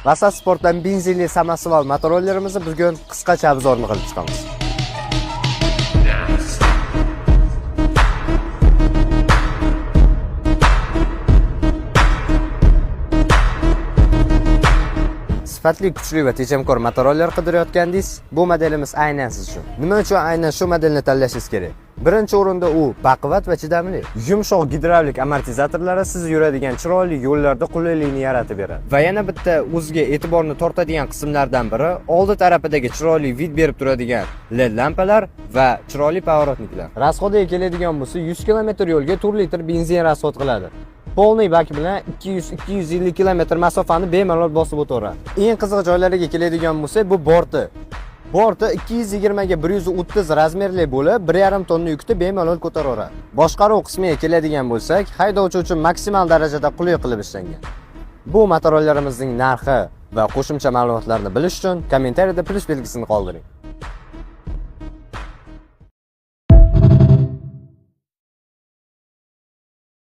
Vasas Sportdan benzinli samosval motorollerimizni bugun qisqacha обзор ni qilib chiqamiz. Sifatli, kuchli va tejamkor motoroller qidirayotgandingiz, bu modelimiz aynan siz uchun. Nima uchun aynan shu modelni tanlashingiz kerak? Birinchi o'rinda u baquvvat va chidamli. Yumshoq gidravlik amortizatorlari siz yuradigan chiroyli yo'llarda qulaylikni yaratib beradi. Va yana bitta o'ziga e'tiborni tortadigan qismlardan biri oldi tarafidagi chiroyli вид berib turadigan LED lampalar va chiroyli поворотник lar. Расход iga keladigan bo'lsa, 100 km yo'lga 4 litr benzin расход qiladi. Полный bak bilan 200-250 km masofani bemalol bosib o'taveradi. Eng qiziq joylariga keladigan bo'lsak, bu borti. Borti 220 ga 130 razmerli bo'lib, 1,5 tonna yukni bemalol ko'taraveradi. Boshqaruv qismiga keladigan bo'lsak, haydovchi uchun maksimal darajada qulay qilib ishlangan. Bu motorollerimizning narxi va qo'shimcha ma'lumotlarni bilish uchun kommentariyada plyus belgisini qoldiring.